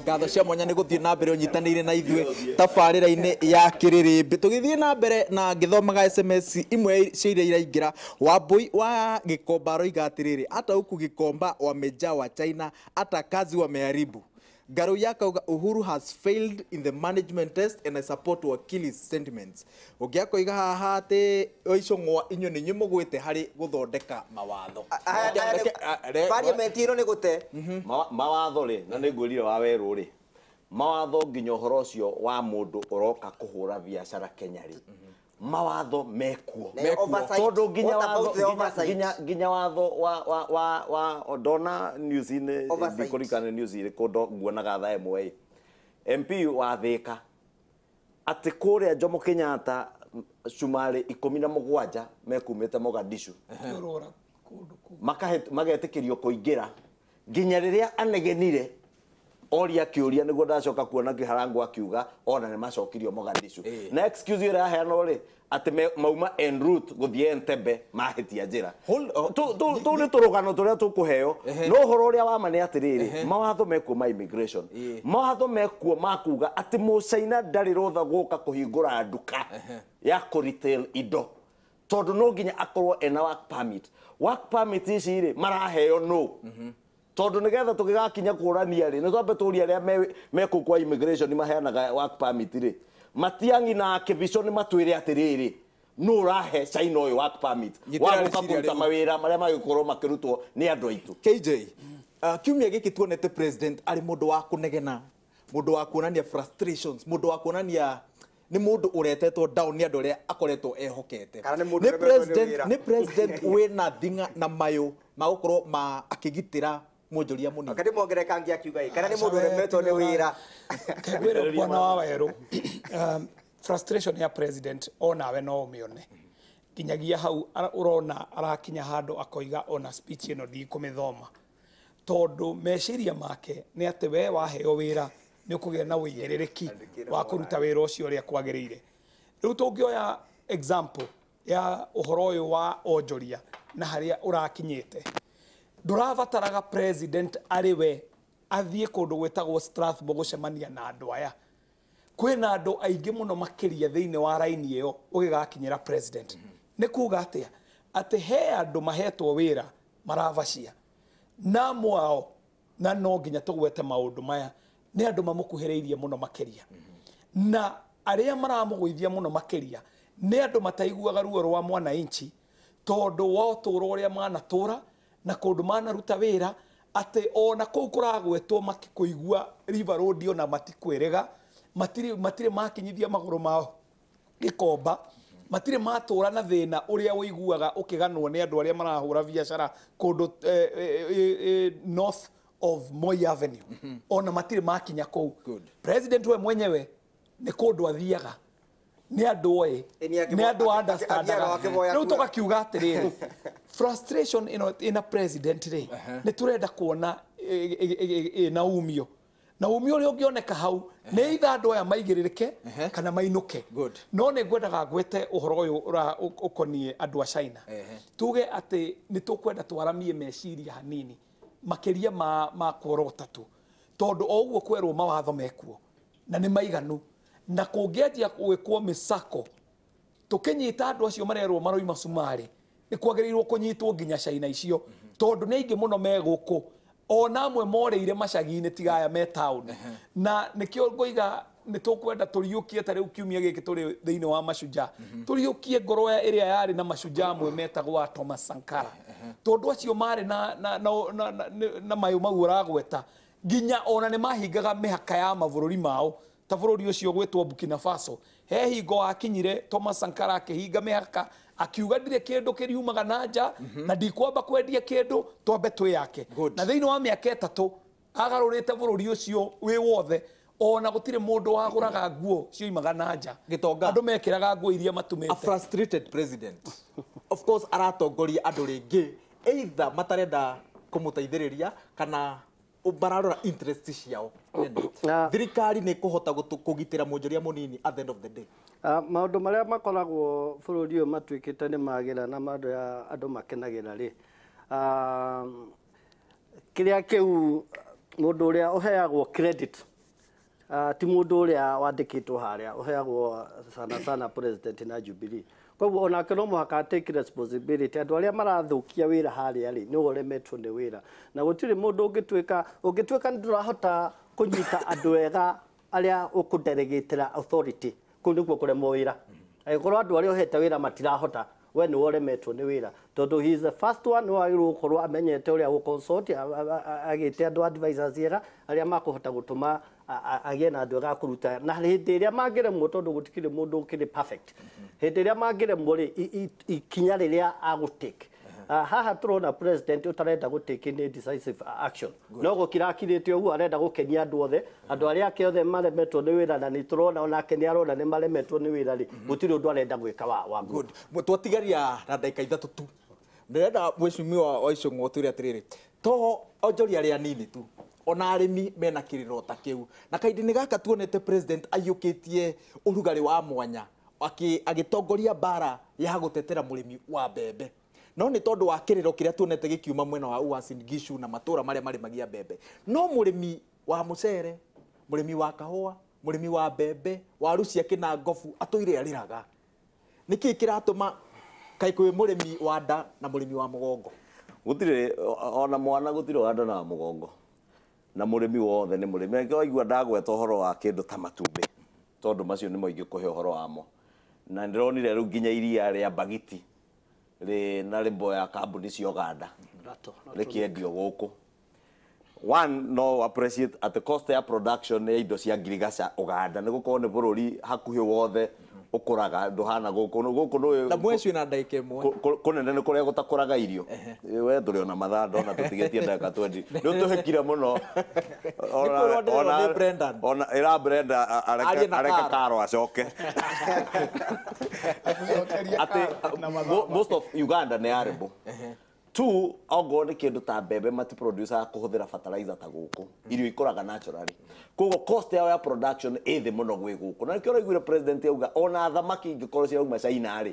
Ngatho cia mwanya nĩ gũthiĩ na mbere ũnyitanĩire na ithuĩ tabarĩra-inĩ ya Kĩrĩrĩmbĩ. Tũgĩthiĩ na mbere na ngĩthomaga SMS imwe cia iria iraingĩra. Wambui wa Gĩkomba aroiga atĩrĩrĩ, hata huku Gĩkomba wamejaa wa China, hata kazi wameharibu. Garu akauga Uhuru has failed in the management test and I support Wakili's sentiments. Ũngĩ akoiga haha atĩ Icũng'wa inyuĩ nĩ inyuĩ mũgwĩte harĩ gũthondeka mawatho. Parliament ĩno nĩ gũte. Mawatho rĩ, na nĩ ngwĩrire wa werũ rĩ, mawatho nginya ũhoro ũcio wa mũndũ ũroka kũhũra biacara Kenya rĩ, mawatho mekuo. Na oversight. Tondũ nginya What about watho the oversight? nginya watho wa ndona news-inĩ, Oversight. ndikũririkana news irĩkũ nguonaga thaa ĩmwe ĩ, MP wa Thĩka atĩ kũrĩa Jomo Kenyatta cumarĩ 17 mekumĩte Mogadishu Kĩũrũra kũndũ kũu. Magetĩkĩrio kũingĩra nginya rĩrĩa anegenire oria kĩũria nĩguo ndacoka kuona Kĩharango akiuga ona nĩ macokirio Mogadishu. Na excuse ĩrĩa yaheanwo rĩ atĩ mauma en route gũthiĩ Entebbe mahĩtia njĩra. Tũu nĩ tũrũgano tũrĩa tũkũheo, no ũhoro ũrĩa wa ma nĩ atĩrĩrĩ, mawatho mekuo ma immigration, mawatho mekuo ma kuga atĩ mũcaina ndarĩ rũtha gũka kũhingũra nduka ya kũ retail indo tondũ no nginya akorwo ena work permit. Work permit ici rĩ maraheo no tondũ nĩgetha tũgĩgakinya kũrania rĩ nĩ twambe tũrie arĩa me kũu kwa immigration maheanaga work permit rĩ, Matiang'i na Kĩbico nĩ matwĩre atĩrĩrĩ, nũ ũrahe China ũyũ work permit Nyitĩra wa gũka rĩciria kũruta rĩu. mawĩra marĩa magĩkorwo makĩrutwo nĩ andũ aitũ. KJ, kiumia gĩkĩ tuonete president arĩ mũndũ wa kũnegena, mũndũ wa kuonania frustrations, mũndũ wa kuonania nĩ mũndũ ũretetwo down nĩ andũ arĩa akoretwo ehokete. Kana nĩ mũndũ Nĩ ũremetwo nĩ president, wĩra. nĩ president wĩna thing'a na mayũ ma gũkorwo ma akĩgitĩra mwonjoria mũnini. Wakati mwongereka ngi akiuga ĩ, kana nĩ mũndũ ũremetwo nĩ wĩra. Ngwĩre bwana wa werũ, frustration ya president onawe no ũmĩone nginyagia hau ũrona arakinya handũ akoiga ona speech ĩno ndikũmĩthoma tondũ meciria make nĩ atĩ we waheo wĩra nĩ ũkũgĩa na ũigĩrĩrĩki wa kũruta wĩra ũcio ũrĩa kwagĩrĩire. Rĩu tũngĩoya example ya ũhoro ũyũ wa onjoria na harĩa ũrakinyĩte, ndũrabataraga president arĩ we athiĩ kũndũ gwĩtagwo Strathmore gũcemania na andũ aya. Kwĩna andũ aingĩ mũno makĩria thĩinĩ wa raini ĩyo ũgĩgakinyĩra president. Nĩ kuga atĩa? Atĩ he andũ mahetwo wĩra maravacia na mwao, na no nginya tũgwete maũndũ maya nĩ andũ mamũkuhĩrĩirie mũno makĩria, na arĩa maramũgũithia mũno makĩria nĩ andũ mataiguaga ruo rwa mwananchi tondũ wa ũtũũro ũrĩa manatũra na kũndũ manaruta wĩra, atĩ ona kũu kũragwetwo makĩkũigua River Road ona matikwĩrĩga, matirĩ makinyithia magũrũ mao Gĩkomba, matirĩ matũra na thĩna ũrĩa ũiguaga ũkĩganwo nĩ andũ arĩa marahũra biacara kũndũ north of Moi Avenue, ona matirĩ makinya kũu. President we mwenyewe nĩ kũndũ athiaga nĩ andũ oĩ, Ĩ, nĩ nĩ andũ athiaga understandaga. akĩvoya Rĩu kura. tũgakiuga atĩrĩrĩ, frustration ĩno ĩna president rĩ, nĩ tũrenda kuona ĩna umio, na umio ũrĩa ũngĩoneka hau nĩ itha andũ aya maigĩrĩrĩke kana mainũke. No nĩ ngwendaga ngwete ũhoro ũyũ ũkoniĩ andũ a China. Tuge atĩ nĩ tũkwenda twaramie meciria hanini makĩria ma kuorota tu, tondũ o ũguo kwerwo mawatho mekuo na nĩ maiganu, na kũngĩanjia gwĩkwo mĩcako tũkĩnyita andũ acio marerwo maroima Cumarĩ, nĩ kwagĩrĩirwo kũnyitwo nginya China icio, tondũ nĩ aingĩ mũno me gũkũ, ona amwe morĩire macagi-inĩ tiga aya me taũni. Na nĩkĩo ngoiga nĩ tũkwenda tũriũkie ta rĩu kiumia gĩkĩ tũrĩ thĩinĩ wa Mashujaa, tũriũkie ngoro ĩrĩa yarĩ na mashujaa amwe metagwo a Thomas Sankara, tondũ acio marĩ na mayũ mau ũragweta, nginya ona nĩ mahingaga mĩhaka ya mabũrũri mao, ta bũrũri ũcio gwĩtwo Burkina Faso. He hingo wakinyire Thomas Sankara akĩhinga mĩhaka akiuga ndirĩ kĩndũ kĩriumaga na nja na ndikwamba kwendia kĩndũ twambe twĩyake. Na thĩinĩ wa mĩaka 3 agarũrĩte bũrũri ũcio wĩ wothe, ona gũtirĩ mũndũ wagũraga nguo cioimaga na nja. Gĩtonga. Andũ mekĩraga nguo iria matumĩte. A frustrated president of course aratongoria andũ rĩngĩ either matarenda kũmũteithĩrĩria kana bararora interest ciao. Thirikari nĩ kũhota kũgitĩra mwonjoria mũnini at the end of the day. Maũndũ marĩa makoragwo bũrũri ũyũ matuĩkĩte nĩ magĩra na maũndũ ya andũ makenagĩra rĩ, kĩrĩa kĩu mũndũ ũrĩa ũheagwo credit Ti mũndũ ũrĩa wandĩkĩtwo harĩa ũheagwo sana sana president na Jubilee. Koguo onake no mũhaka take responsibility. Andũ arĩa marathũkia wĩra harĩa rĩ, nĩwe ũremetwo nĩ wĩra. Na gũtirĩ mũndũ ũngĩtuĩka nĩ ndũrahota kũnyita andũ ega arĩa ũkũdelegĩtĩra authority, kũu nĩkuo kũremwo wĩra. Angĩkorwo andũ arĩa ũhete wĩra matirahota, we nĩwe ũremetwo nĩ wĩra, tondũ he is the first one wagĩrĩirwo gũkorwo amenyete ũrĩa gũconsult, agĩte andũ advisors ega arĩa makũhota gũtũma agĩe na andũ ega a kũruta. Na hĩndĩ ĩrĩa mangĩremwo, tondũ gũtikĩrĩ mũndũ ũkĩrĩ perfect, hĩndĩ ĩrĩa mangĩremwo rĩ, ikinya rĩrĩa agũtake. Haha tũrona president ũtarenda gũtake any decisive action, no gũkira akirĩte ũguo, arenda gũkenia andũ othe, andũ arĩa ake othe maremetwo nĩ wĩra, na nĩ tũrona onake nĩ arona nĩ maremetwo nĩ wĩra rĩ, gũtirĩ ũndũ arenda gwĩka wa good. Twatigaria na ndagĩka 3 tu, ndĩrenda mheshimiwa wa Icũng'wa twĩre atĩrĩrĩ, to onjoria arĩa anini tu, ona arĩmi mena kĩrĩro ta kĩu, na kahinda-inĩ gaka tuonete president aiyũkĩtie ũrugarĩ wa mwanya agĩtongoria mbara ya gũtetera mũrĩmi wa mbembe. No nĩ tondũ wa kĩrĩro kĩrĩa tuonete gĩkiuma mwena wa Uasin Gishu na matũra marĩa marĩmagia mbembe, no mũrĩmi wa mũcere, mũrĩmi wa kahũa, mũrĩmi wa mbembe, waru cia kĩnangobu atũire arĩraga. Nĩkĩĩ kĩratũma kaĩ kwĩ mũrĩmi wa nda na mũrĩmi wa mũgongo? Gũtirĩ ona mwana, gũtirĩ wa nda na wa mũgongo, na mũrĩmi wothe nĩ mũrĩmi. Angĩkorwo waigua ndagweta ũhoro wa kĩndũ ta matumbĩ, tondũ macio nĩmo ingĩkũhe ũhoro wamo, na ndĩronire rĩu nginya iria rĩa mbagiti rĩ na rĩmbo ya kambuni cia Uganda rĩkĩendio gũkũ. One, no appreciate at the cost ya production ya indo cia ngirigaca Uganda, nĩ gũkorwo nĩ bũrũri hakuhĩ wothe ũkũraga, ndũhana gũkũ gũkũ nĩ na mweci na ndagĩka 1 kũnene nĩ kũrĩa gũtakũraga irio. We tũrĩ ona mathaa ndona tũtigĩtie ndagĩka 20, nĩ ũtũhĩkire mũno. Ona ĩra Brenda areke Karo acoke. Atĩ most of Uganda nĩ arable. Two, ongorwo nĩ kĩndũ ta mbembe matiproducaga kũhũthĩra fertilizer ta gũkũ, irio ikũraga naturally, koguo cost yao ya production ĩ thĩ mũno gwĩ gũkũ. Na nĩkĩo ũraiguire president auga ona thamaki ingĩkorwo cirauma China rĩ,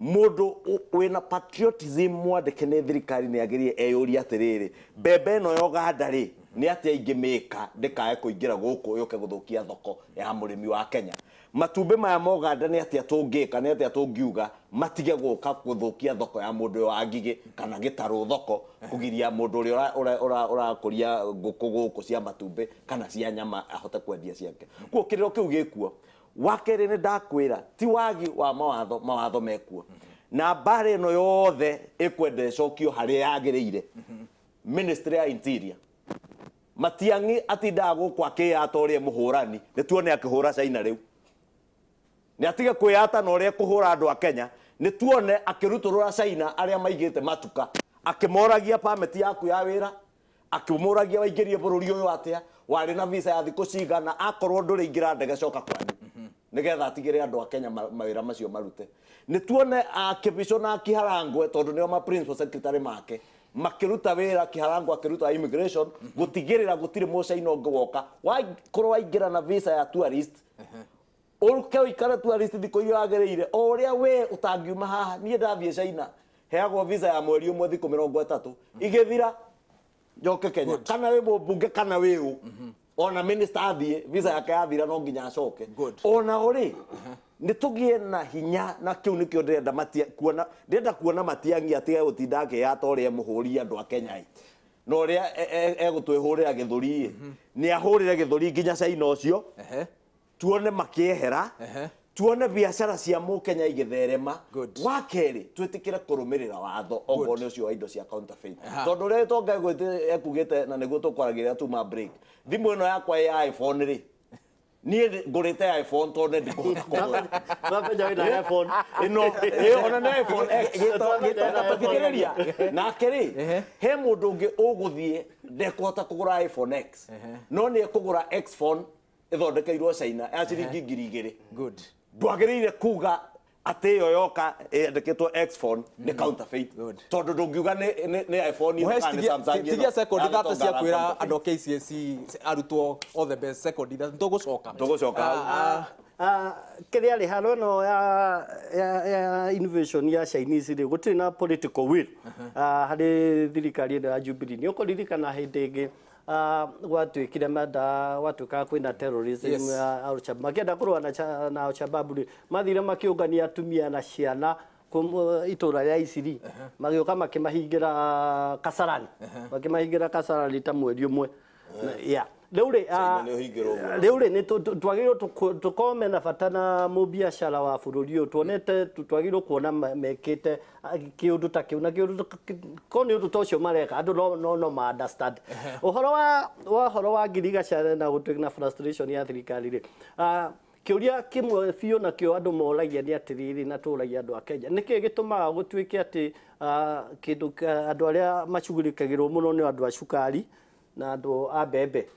mũndũ wĩna patriotism mwandĩke nĩ thirikari nĩ agĩrĩire eyũrie atĩrĩrĩ, mbembe ĩno ya Uganda rĩ, nĩ atĩa ingĩmĩka ndĩkae kũingĩra gũkũ yũke gũthũkia thoko ya mũrĩmi wa Kenya. Matumbĩ maya ma Uganda nĩ atĩa tũngĩka, nĩ atĩa tũngiuga matige gũka gũthũkia thoko ya mũndũ wa Ngigĩ kana gĩtarũ thoko, kũgiria mũndũ ũrĩa ũrakũria ngũkũ gũkũ cia matumbĩ kana cia nyama ahote kwendia ciake. Koguo kĩrĩro kĩu gĩkuo. Wa kerĩ, nĩ ndakwĩra ti wagi wa mawatho, mawatho mekuo, na mbara ĩno yothe ĩkwenda ĩcokio harĩa yagĩrĩire. Ministry ya Interior, Matiang'i atindaga gũkũ akĩyata ũrĩa mũhũrani, nĩ tuone akĩhũra China rĩu, nĩ atige kwĩyata na ũrĩa ekũhũra andũ a Kenya, nĩ tuone akĩrutũrũra China arĩa maigĩte matuka, akĩmoragia permit yaku ya wĩra, akĩmũragia waingĩrie bũrũri ũyũ atĩa, warĩ na visa ya thikũ cigana, akorwo ndũrĩ ingĩra ndege coka kwanyu, nĩgetha atigĩre andũ a Kenya mawĩra macio marute. Nĩ tuone akĩbico na Kiharangwe, tondũ nĩo ma principal secretary make makĩruta wĩra, Kiharangwe akĩruta immigration gũtigĩrĩra gũtirĩ mũcaina ũngĩ woka. Wakorwo waingĩra na visa ya tourist, ũke ũikare tourist thikũ iria wagĩrĩire, o ũrĩa we ũtangiuma haha. Niĩ ndathiĩ China heagwo visa ya mweri ũmwe thikũ 30, igĩthira njoke Kenya, kana wĩ mũmbunge kana wĩ ũ, ona minister athiĩ visa yake yathira no nginya acoke. Ona ũrĩ nĩ tũgĩe na hinya, na kĩu nĩkĩo ndĩrenda kuona, ndĩrenda kuona Matiang'i atige gũtinda akĩyata ũrĩa mũhũri andũ a Kenya ĩ, na ũrĩa egũtwĩhũrĩra gĩthũri ĩ, nĩ ahũrĩre gĩthũri nginya China ũcio, tuone makĩehera, tuone biacara cia mũkenya igĩtherema. Wa kerĩ, twĩtĩkĩre kũrũmĩrĩra watho ongorwo nĩ ũcio wa indo cia counterfeit, tondũ ũrĩa gĩtonga ekugĩte, na nĩguo tũkwaragĩrĩra tuma break, thimũ ĩno yakwa ya iPhone rĩ, niĩ ngũrĩte iPhone tondũ nĩ ndikũhota kũgũra. Twamenya wĩna iPhone. Ĩno ona nĩ iPhone X. Thikĩrĩria nake rĩ, he mũndũ ũngĩ ũgũthiĩ ndekũhota kũgũra iPhone X, no nĩ ekũgũra X phone ĩthondekeirwo China ya ciringi 2000. Good. Ndwagĩrĩire kuga atĩ ĩyo yoka ĩandĩkĩtwo X phone nĩ counterfeit, tondũ ndũngiuga nĩ iPhone ĩno kana nĩ Samsung ĩno. Tigia sekondi 30 cia kwĩra andũ a KCSE arutwo all the best, sekondi 3 tũgũcoka. Tũgũcoka. Kĩrĩa rĩ haro ĩno ya innovation ya Chinese rĩ, gũtirĩ na political will harĩ thirikari ĩno ya Jubilee. Nĩ ũkũririkana hĩndĩ ĩngĩ gwatuĩkire mada gwatuĩkaga kwĩna terrorism Al-Shabaab makĩenda kũrũa na Al-Shabaab rĩ mathire makĩũngania atumia na ciana itũra rĩa Isiri magĩũka makĩmahingĩra Kasarani makĩmahingĩra Kasarani ta mweri ũmwe. Yeah. Rĩu rĩ nĩ twagĩrĩirwo tũkorwo mena bata na mũbiacara wa bũrũri ũyũ tuonete twagĩrĩirwo kuona mekĩte kĩũndũ ta kĩu na kĩũndũ korwo nĩ ũndũ ta ũcio mareka andũ no ma understand ũhoro wa ũhoro wa ngirigaca na gũtuĩka na frustration ya thirikari rĩ kĩũria kĩmwe biũ nakĩo andũ moragia nĩ atĩrĩrĩ na tũragia andũ a Kenya nĩkĩĩ gĩtũmaga gũtuĩke atĩ kĩndũ andũ arĩa macugurikagĩrwo mũno nĩ andũ a cukari na andũ a mbembe.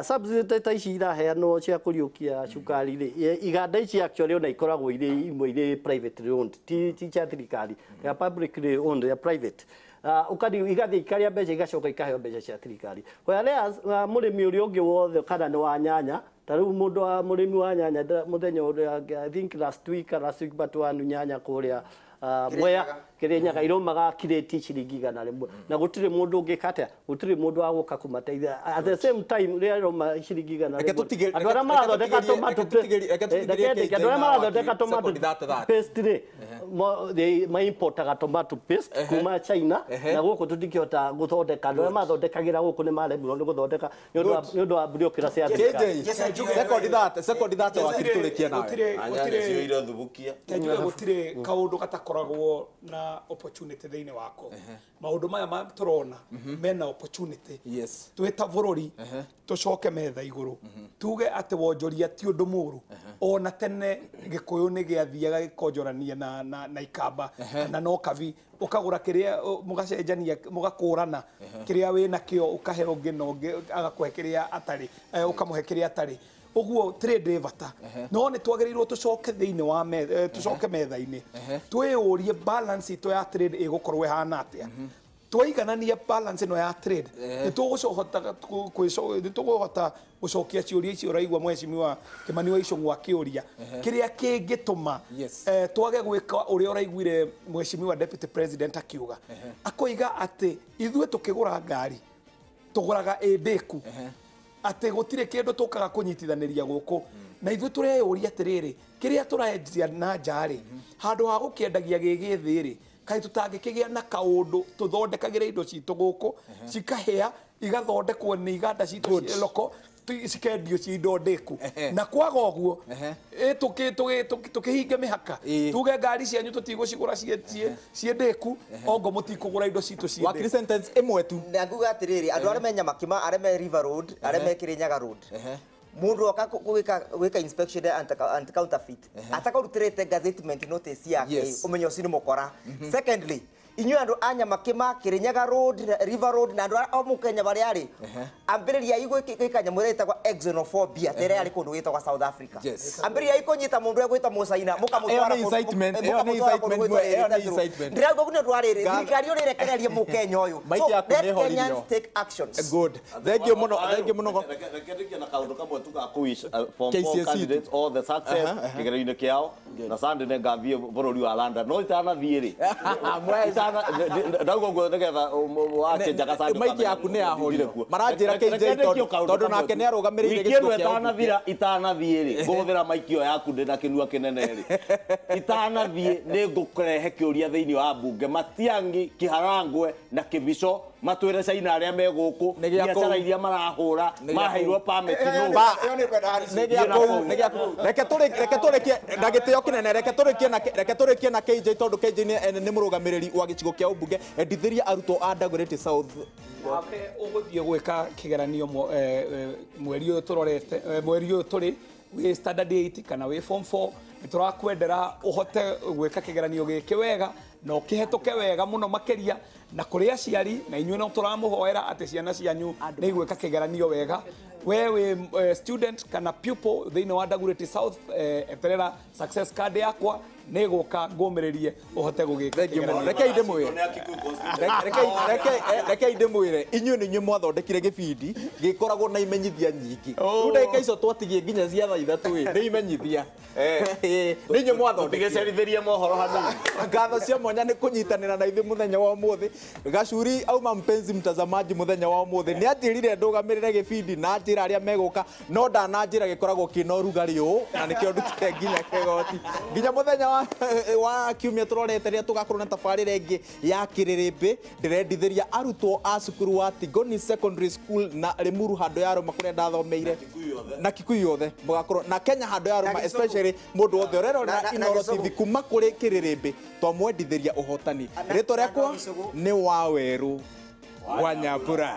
Subsidy ta ici iraheanwo cia kũriũkia cukari rĩ iganda ici actually ona ikoragwo irĩ imwe irĩ privately owned ti cia thirikari ya publicly owned ya private ukari igathiĩ ikarĩa mbeca igacoka ikaheo mbeca cia thirikari whereas mũrĩmi ũrĩa ũngĩ wothe kana nĩ wa nyanya ta rĩu mũndũ wa mũrĩmi wa nyanya mũthenya ũrĩa I think last week but one nyanya kũrĩa Mwea Kirinyaga iromaga kirĩti ciringi 100 na gũtirĩ mũndũ ũngĩka atĩa gũtirĩ mũndũ wa gũka kũmateithia at the same time rĩrĩa iroma ciringi 100 andũ arĩa marathondeka tomato andũ arĩa marathondeka tomato paste rĩ maimportaga tomato paste kuma China na gũkũ tũtingĩhota gũthondeka andũ arĩa mathondekagĩra gũkũ nĩ maremirwo nĩ gũthondeka nĩ ũndũ wa bureaucracy ya thirikari. Second that wakiri tũrĩkie nawe gũtirĩ kaũndũ gatakoragwo na opportunity thĩinĩ wako maũndũ maya tũrona mena opportunity. Yes. Twĩ ta bũrũri tũcoke metha igũrũ tuge atĩ wonjoria ti ũndũ mũũru ona tene Gĩkũyũ nĩ gĩathiaga gĩkonjorania na ikamba kana no kabi ũkagũra kĩrĩa mũgacenjania mũgakũrana kĩrĩa wĩna kĩo ũkahe ũngĩ na ũngĩ agakũhe kĩrĩa atarĩ ũkamũhe kĩrĩa atarĩ ũguo trade ĩ bata no nĩ twagĩrĩirwo tũcoke thĩinĩ wa tũcoke metha-inĩ twĩyũrie balance itũ ya trade ĩgũkorwo ĩhana atĩa twaiganania balance ĩno ya trade nĩ tũgũhota gũcokia ciũria icio ũraigua mheshimiwa Kimani wa Ichung'wa akĩũria kĩrĩa kĩngĩtũma twage gwĩka ũrĩa ũraiguire mheshimiwa deputy president akiuga akoiga atĩ ithuĩ tũkĩgũra ngari tũgũraga ĩ ndĩku atĩ gũtirĩ kĩndũ tũkaga kũnyitithanĩria gũkũ na ithuĩ tũreyũria atĩrĩrĩ kĩrĩa tũrendia na nja rĩ handũ ha gũkĩendagia gĩ gĩthĩ rĩ kaĩ tũtangĩkĩgĩa na kaũndũ tũthondekagĩre indo citũ gũkũ cikahĩa igathondekwo nĩ iganda citũ loko cikendio ci indo ndĩku na kwaga ũguo tũkĩhinge mĩhaka tuge ngari cianyu tũtigũcigũra ciĩ ndĩku ongo mũtikũgũra indo citũ ciĩ ndĩku. Sentence ĩmwe tu na nguga atĩrĩrĩ andũ arĩa me Nyamakima arĩa me River Road arĩa me Kirinyaga Road mundu oka gwika inspection anti counterfeit atakarutĩrĩte gazettement notice yake ũmenyo ũcio nĩ mũkora. Secondly inyuĩ andũ a Nyamakima Kirinyaga Road River Road na andũ a Mũkenya barĩa arĩ ambĩrĩriai gwĩka nyamũ ĩrĩa ĩtagwo xenophobia ta ĩrĩa yarĩ kũndũ gwĩtagwo South Africa ambĩrĩriai kũnyita mũndũ ũrĩa gwĩtwo Mũcaina mũkamũtwara ndĩrauga ũguo nĩ ũndũ wa rĩrĩ thirikari ũrĩa ĩrekererie Mũkenya ũyũ. So let Kenyans take actions. Good, thank you mũno, thank you mũno. Reke ndĩkie na kaũndũ kamwe tu ga kũ wish form 4 candidates all the success kĩgerio-inĩ kĩao na Sunday nĩ ngathiĩ bũrũri wa London no itanathiĩ rĩ ndauga ũguo nĩgetha wakĩnjaga Sunday maiki yaku nĩ yahorio maranjĩra KJ tondũ nake nĩ arũgamĩrĩire gĩcigo kĩa ĩtanathira itanathiĩ rĩ ngũhũthĩra maiki ĩyo yaku ndĩ na kĩnua kĩnene rĩ itanathiĩ nĩ ngũkũrehe kĩũria thĩinĩ wa mbunge Matiang'i Kĩharangwe na Kĩbico matwĩre China arĩa me gũkũ biacara iria marahũra maheirwo permit no reke tũrĩkie na gĩtĩo kĩnene reke tũrĩkie na KJ tondũ KJ nĩ mũrũgamĩrĩri wa gĩcigo kĩa ũmbunge endithĩria arutwo a Dagoretti South wake ũgũthiĩ gwĩka kĩgeranio mweri ũyũ tũrorete mweri ũyũ tũrĩ wĩ standard 8 kana wĩ form 4 nĩ tũrakwendera ũhote gwĩka kĩgeranio gĩkĩ wega na ũkĩhetũke wega mũno makĩria na kũrĩ aciari na inyuĩ no tũramũhoera atĩ ciana cianyu nĩ igwĩka kĩgeranio wega we wĩ student kana pupil thĩinĩ wa Dagoretti South eterera success card yakwa nĩ gũka ngũmĩrĩrie ũhote gũgĩka kĩgeranio. Rekei ndĩmwĩre inyuĩ nĩ inyuĩ mwathondekire gĩbindi gĩkoragwo na imenyithia nyingĩ rĩu ndagĩka icio twatigie nginya cia thaa 3 nĩ imenyithia nĩ inyuĩ mwathondekire tũtigĩcerithĩrie mohoro hanini. Ngatho cia mwanya nĩ kũnyitanĩra na ithuĩ mũthenya wa ũmũthĩ. Gacuri auma mpenzi mtazamaji muthenya wa umuthi ni anjirire ndugamirire gibindi na njira aria meguka no ndananjira gikoragwo kina urugari uu na nikio ndutire nginya kigoti nginya muthenya wa kiumia turorete riria tugakorwo na tabarira ingi ya Kĩrĩrĩmbĩ. Ndĩrendithĩria arutwo a cukuru wa Tigoni Secondary School na Limuru handũ ya Roma kũrĩa ndathomeire na Kikuyu yothe mũgakorwo na Kenya handũ ya Roma especially mũndũ wothe ũrerorera Inooro TV kuma kũrĩ Kĩrĩrĩmbĩ twamwendithĩria ũhotani. Rĩtwa rĩakwa nĩ Wawerũ wa Nyambura.